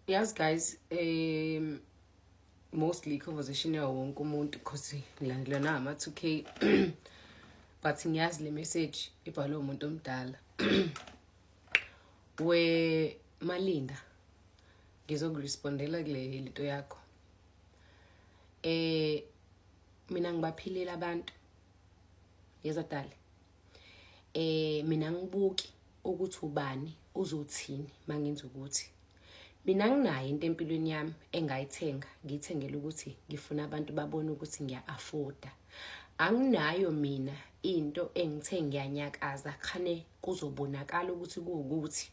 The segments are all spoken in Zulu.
Yazi guys, mostly conversation yawo wonke umuntu because ngilandelwa na ama 2K, but ngiyazi le message ibhalwe umuntu omdala. We Malinda, ngizokurespondela kule lento yakho. Mina ngibaphilela abantu, yezwa dali. Mina ngibuki ukuthi ubani uzothini mangenza ukuthi mina nginayo into empilweni yami engayithenga, ngiyithengele ukuthi ngifuna abantu babone ukuthi ngiya-afforda. Anginayo mina into engithe ngiyanyakaza khane kuzobonakala ukuthi kuwukuthi.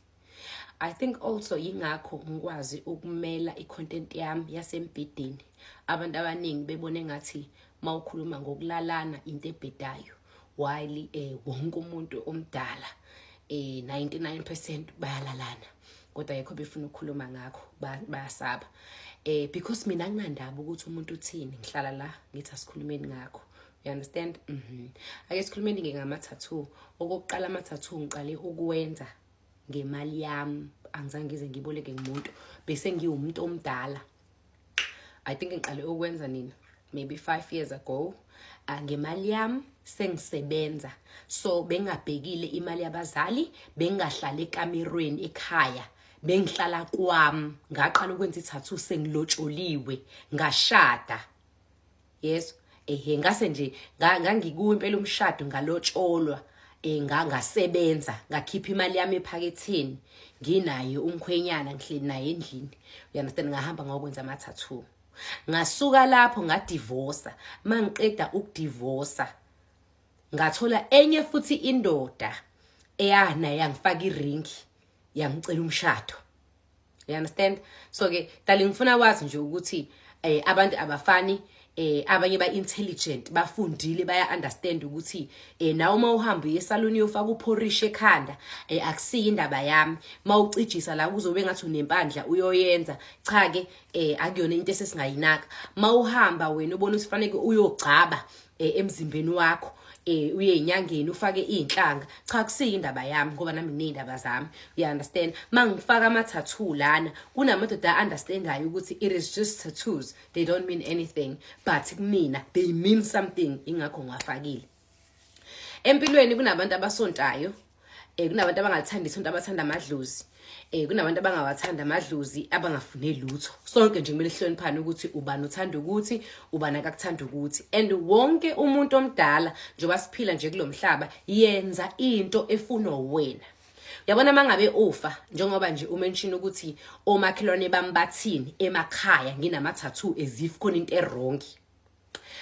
I think also yingakho ngikwazi ukumela i-content yami yasembhedeni. Abantu abaningi bebone ngathi mawukhuluma ngokulalana into ebhedayo, while wonke umuntu omdala, 99% bayalalana, kodwa yikho befuna ukukhuluma ngakho, bayasaba, because mina nginandaba ukuthi umuntu uthini. Ngihlala la ngithi asikhulumeni ngakho, you understand? Ake sikhulumeni ke ngama-tattoo. Okokuqala, ama-tattoo ngiqale ukuwenza ngemali yami, angizange ngize ngiboleke ngumuntu. Bese ngiwumuntu omdala. I think ngiqale ukwenza nina maybe 5 years ago, ngemali yami sengisebenza, so bengabhekile imali yabazali, bengahlala ekamerweni ekhaya, bengihlala kwami. Ngaqala ukwenza i-tattoo sengilotsholiwe, ngashada. Yes, ehe, ngase nje ngangikuwo impela umshado, ngalotsholwa, ngasebenza, ngakhipha imali yami ephaketheni, nginaye umkhwenyana, ngihleli naye endlini, you understand? Ngahamba ngokwenza ama-tattoo. Ngasuka lapho ngadivosa. Mangiqeda ukudivosa, ngathola enye futhi indoda eyana yangifaka iringi, yangicela umshado, you understand? So ke dali, ngifuna wazi nje ukuthi abantu abafani. Abanye ba intelligent, bafundile, baya understand ukuthi nawe uma uhamba uye esaluni uyofaka uphorish ekhanda, akusiyo indaba yami. Mawucijisa la kuzobe ngathi unempandla uyoyenza, cha ke, akuyona into esesingayinaka. Mawuhamba wena ubona usifaneke uyogcaba emzimbeni wakho, uye enyangeni ufake izinhlanga, cha, kusiyo indaba yami ngoba nami nginey'ndaba zami, you understand? Mangifaka ama-tattoo lana, kunamadoda a-understandayo ukuthi it is just tattoos, they don't mean anything, but kumina they mean something, ingakho ngiwafakile. Empilweni kunabantu abasontayo, kunabantu abangalithandi isonto, abathanda amadlozi, kunabantu abangawathanda amadlozi, abangafune lutho. Sonke nje kumele sihloniphane ukuthi ubani uthanda ukuthi, ubani akakuthanda ukuthi, and wonke umuntu omdala njengoba siphila nje kulomhlaba, yenza into efunwa wena. Yabona, mangabe ufa, njengoba nje umention ukuthi omakhelwane bami bathini emakhaya nginama-tattoo, as if khona into e-wrong.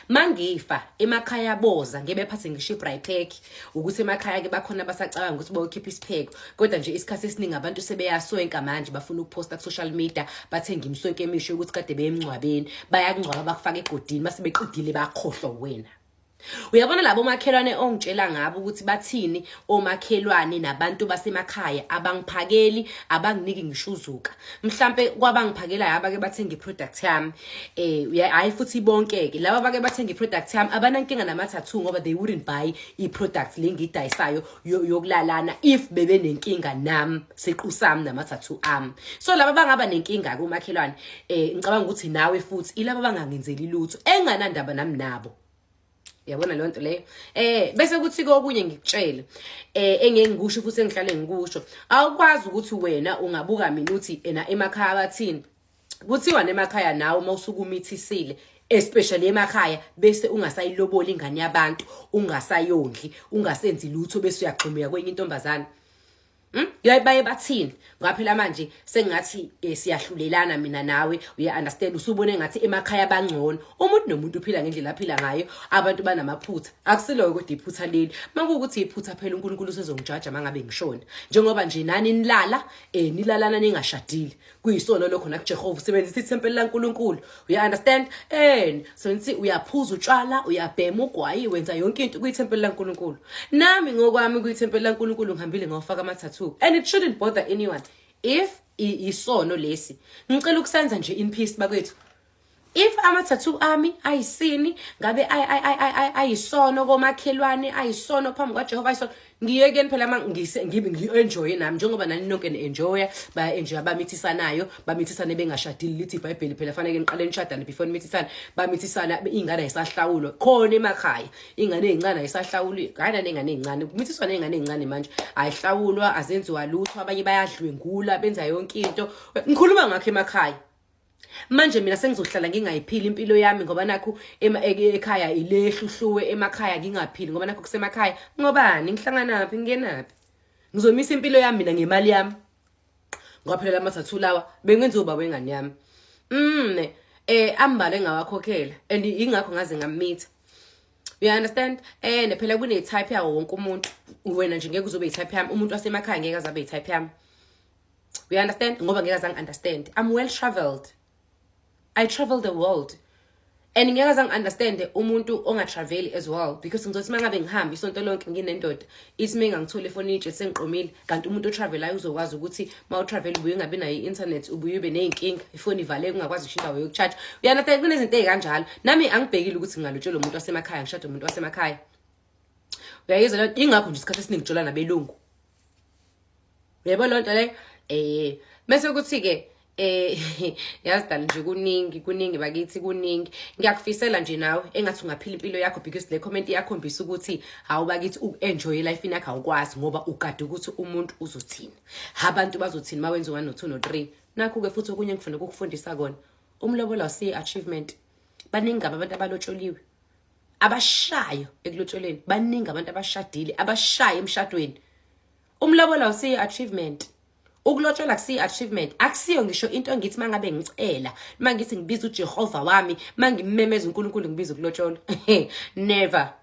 Mangifa emakhaya boza ngebe phathe ngisho i-braai pack, ukuthi emakhaya ke bakhona basacabanga ukuthi bayokhipha isipheko, kodwa nje isikhathi esiningi abantu sebeyaswenka manje, bafuna ukuphosta ku-social media, bathenga imiswenke emisho ukuthi kade beye emngcwabeni. Bayakungcwaba, bakufaka egodini, mase beqedile bakhohlwa wena. Uyabona labo makhelwane ongitshela ngabo ukuthi bathini omakhelwane nabantu basemakhaya, abangiphakeli, abanginiki ngisho uzuka. Mhlambe kwabangiphakelayo abake bathenga iproduct yami, hayi futhi bonke ke laba abake bathenga iproduct yami abanankinga nama-tattoo, ngoba they wouldn't buy i-product le ngiyidayisayo yokulalana if bebe nenkinga nami siqu sami nama-tattoo ami. So laba bangaba nenkinga kumakhelwane, ngicabanga ukuthi nawe futhi ilaba bangangenzeli lutho, enganandaba nami nabo. Yabona leyo nto leyo. Bese kuthi kokunye ngikutshele, engeke ngikusho futhi engihlale ngikusho, awukwazi ukuthi wena ungabuka mina uthi ena emakhaya bathini. Kuthiwa nemakhaya nawe uma usuke umithisile, especially emakhaya, bese ungasayiloboli ingane yabantu, ungasayondli, ungasenzi lutho, bese uyagxumeka kwenye intombazane. Yaye baye bathini? Ngoba phela manje sengathi siyahlulelana mina nawe, uya understand? Usubone ngathi emakhaya bangcono. Umuntu nomuntu uphila ngendlela aphila ngayo, abantu banamaphutha. Akusilo kodwa iphutha leli. Makuwukuthi iphutha phela, uNkulunkulu usezongijaja mangabe ngishona. Njengoba nje nani nilala, nilalana ningashadile. Kuyisono lokho nakuJehova, usebenzisa ithempeli laNkulunkulu. You understand? So nithi uyaphuza utshwala, uyabhema ugwayi, wenza yonke into kuyithempeli laNkulunkulu. Nami ngokwami kuyithempeli laNkulunkulu, ngihambile ngawafaka ama-tattoo. And it shouldn't bother anyone. If isono lesi, ngicela ukusenza nje in peace bakwethu. If ama-tattoo ami ayisini, ngabe ayisono komakhelwane, ayisono phambi kwaJehova, ayisono, ngiyekeni phela. Ma ngibe ngi-enjoye nami njengoba nani nonke ni-enjoya. Baya-enjoya, bamithisanayo, bamithisane bengashadile. Lithi iBhayibheli phela faneke niqale nishadane before nimithisane. Bamithisana, iy'ngane ayisahlawulwa khona emakhaya, iy'ngane ey'ncane ayisahlawulwa. Hayi, naney'ngane ey'ncane, kumithiswa ney'ngane ey'ncane manje, ayihlawulwa, azenziwa lutho. Abanye bayadlwengula, benza yonke into. Ngikhuluma ngakho emakhaya. Manje mina sengizohlala ngingayiphili impilo yami ngoba nakhu ekhaya ilehluhluwe emakhaya, ngingaphili ngoba nakhu kusemakhaya? Ngobani ngihlanganaphi, ngingenaphi? Ngizomisa impilo yami mina ngemali yami, ngoba phela lama-tattoo lawa bengenziwa ubaba wengane yami. Ambala engawakhokhela, and ingakho ngaze ngamitha, you understand? Phela kune-type yawo wonke umuntu. Wena nje ngeke uzobe i-type yami. Umuntu wasemakhaya ngeke azabe i-type yami, you understand? Ngoba ngeke azangi understand. I'm well traveled, I travel the world, and ngeke azangi understand umuntu ongatraveli as well, because ngizothi uma ngabe ngihamba isonto lonke nginendoda, ithi uma ngangithola efonini itshe sengiqomile. Kanti umuntu otravelayo uzokwazi ukuthi uma utravel ubuye ungabi nayo i-internet, ubuye ube ney'nkinga, ifoni ivaleke, ungakwazi usho indawo yokucharge, you understand? Kunezinto ey'kanjalo. Nami angibhekile ukuthi ngingalotshelwa umuntu wasemakhaya, ngishade umuntu wasemakhaya, uyayizwa leyo? Ingakho nje isikhathi esiningi ngitshola nabelungu, uyayibona loo nto leyo? Bese kuthi-ke yazi dali nje, kuningi, kuningi bakithi, kuningi. Ngiyakufisela nje nawe engathi ungaphila impilo yakho, because le comment iyakhombisa ukuthi hawu bakithi, uku-enjoy life yakho awukwazi ngoba ugade ukuthi umuntu uzothini, abantu bazothini uma wenza u-one, no-two, no-three. Nakho-ke futhi okunye engifuna ukukufundisa kona: umlobolo awusiyi-achievement. Baningi kabi abantu abalotsholiwe abashayo ekulotsholeni, baningi abantu abashadile abashayo emshadweni. Umlobolo awusiyi-achievement, ukulotshola akusiyi-achievement, akusiyo ngisho into engithi uma ngabe ngicela, uma ngithi ngibiza uJehova wami, uma ngimemeza uNkulunkulu, ngibiza ukulotshola. Never.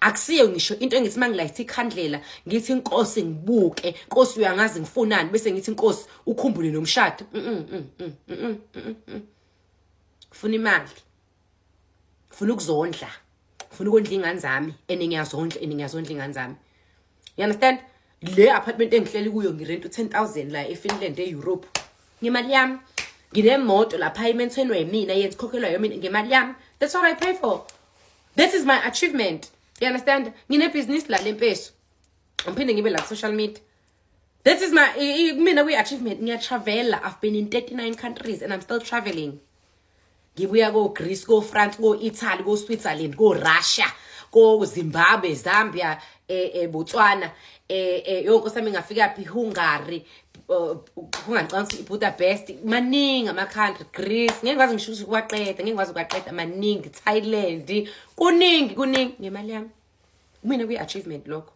Akusiyo ngisho into engithi uma ngilayitha ikhandlela ngithi, "Inkosi, ngibuke, Nkosi, uyangazi ngifunani," bese ngithi, "Inkosi, ukhumbule nomshado." Funa imali, funa ukuzondla, funa ukondla iy'ngane zami, and ngiyazondla, and ngiyazondla iy'ngane zami, you understand? Le apartment engihleli kuyo ngirent u-10 000 la eFinland, e-Europe, ngemali yami. Nginemoto lapha imenthenwe yimina, yenza ikhokhelwa yomina ngemali yami. That's what I pay for. This is my achievement, you understand? Nginebhizinisi la lempesu, ngiphinde ngibe la ku-social media. This is my mina kwi-achievement. Ngiyatravela. I've been in 39 countries and I'm still traveling. Ngibuya ko-Greece, ko-France, ko-Italy, ko-Switzerland, ko-Russia, ko-Zimbabwe, Zambia, Botswana, yonke sami ngafika phi, Hungary, ungangicabanga ukuthi Budapest. Maningi ama-country. Greece, ngeke ngikwazi ngisho ukuthi ukuwaqeda, ngeke ngikwazi ukuwaqeda, maningi. Thailand, kuningi, kuningi, ngemali yami. Mina kwi-achievement lokho.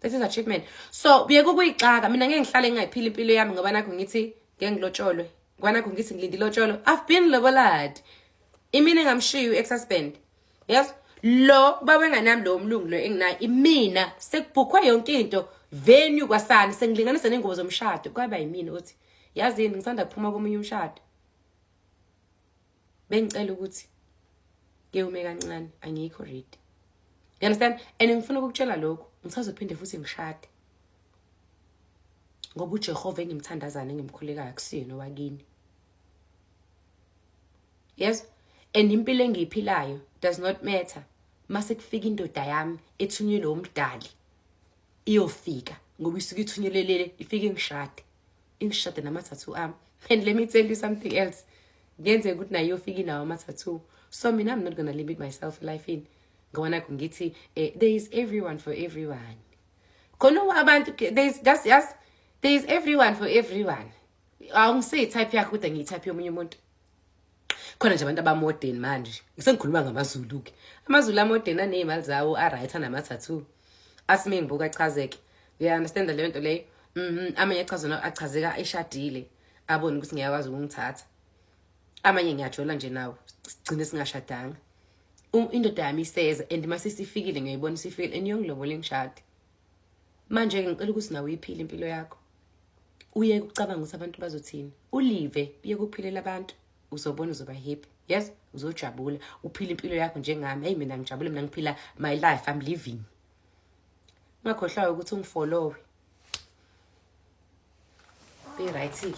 This is achievement. So buyeke ukuyixaka. Mina ngeke ngihlale ngingayiphila impilo yami ngoba nakho ngithi ngeke ngilotsholwe, ngoba nakho ngithi ngilinde ilotsholo. I've been lobolad. Imina engamshiya u-ex-husband. Yes, lo baba wenganami, lo mlungu lo enginayo, imina sekubhukhwe yonke into, venue kwasani, sengilinganisa nengubo zomshado, kwaba yimina uthi, "Yazini, ngisanda kuphuma komunye umshado, bengicela ukuthi ngiyume kancane, angikho ready." You understand? And ngifuna ukukutshela lokhu, ngisazophinde futhi ngishade, ngoba uJehova engimthandazana, engimkhulekayo, akusiyena owakini. Yes, and impilo engiyiphilayo does not matter. Mase kufika indoda yami ethunyelwe umdali, iyofika ngoba isuke ithunyelelele, ifike ingishade, ingishade nama-tattoo ami. And let me tell you something else: kuyenzeka ukuthi nayo iyofika inawo ama-tattoo. So mina I'm not gonna limit myself elifini ngoba nakho ngithi there is everyone for everyone. Khona abantu, there is just, yes, there is everyone for everyone. Awungisiyi-type yakho, kodwa ngiyi-type yomunye umuntu. Khona nje abantu abamodern manje, sengikhuluma ngamaZulu-ke, amaZulu amodern aney'mali zawo, a-right, anama-tattoo, athi uma ngibuka achazeke, uya-understand leyo nto leyo? Amanye achaza, achazeka eshadile, abone ukuthi ngiyakwazi ukungithatha. Amanye ngiyajola nje nawo, sigcine singashadanga. Indoda yami iseza, and mase sifikile ngiyayibona isifikile, and iyongilobola, ngishade. Manje-ke ngicela ukuthi nawe uyiphile impilo yakho, uyeke ukucabanga ukuthi abantu bazothini, ulive, uyeke ukuphilela abantu. Uzobona, uzoba happy. Yes, uzojabula, uphile impilo yakho njengami. Hey, mina ngijabule, mina ngiphila my life, I'm living. Ungakhohlwayo ukuthi ungifollowe. Be right-ke,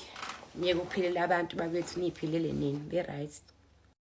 niyeke ukuphilela abantu bakwethu, niyiphilele nini. Be right.